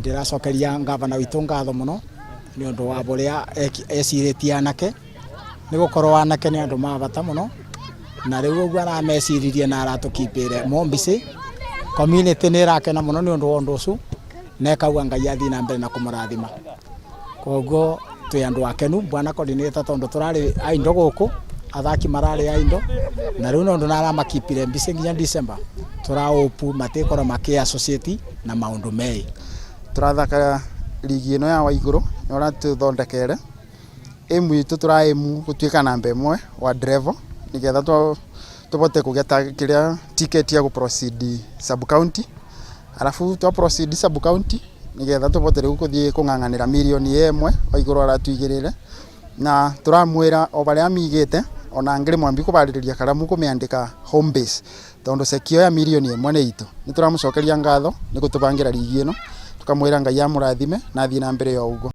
Ndĩracokeria ngavana witũ ngatho mũno nĩ ũndũ wa bũrĩa ecirĩtie anake, nĩ gũkorwo anake nĩ andũ ma bata mũno, na rĩu ũguo arameciririe na aratũkipĩre Mombisi. Community nĩ ĩrakena mũno nĩ ũndũ wa ũndũ ũcio, na ĩkauga Ngai athiĩ na mbere na kũmũrathima. Koguo twĩ andũ akenu bwana coordinator, tondũ tũrarĩ a indo gũkũ, athaki mararĩ a indo, na rĩu nĩ ũndũ nĩ aramakipire busy nginya December, tũrahope matikorwo makĩ associate na maũndũ meĩ. Tũrathaka ligi ĩno ya Waigũrũ na ũratũthondekere aim itũ, tũra-aim gũtuĩka namba ĩmwe wa level nĩgetha tũbote kũgeta kĩrĩa ticket ya gũ proceed sub county, arabu twa proceed sub county nĩgetha tũbote rĩu gũthiĩ kũng'ang'anĩra mirioni ĩmwe Waigũrũ aratũigĩrĩre. Na tũramwĩra o barĩa amĩigĩte ona ngĩrĩ mwambi kũbarĩrĩria karamu kũmĩandĩka home base, tondũ ceki ĩyo ya mirioni 1 nĩ itũ. Nĩ tũramũcokeria ngatho nĩ gũtũbangĩra ligi ĩno, tũkamwĩra Ngai amũrathime na athiĩ na mbere o ũguo.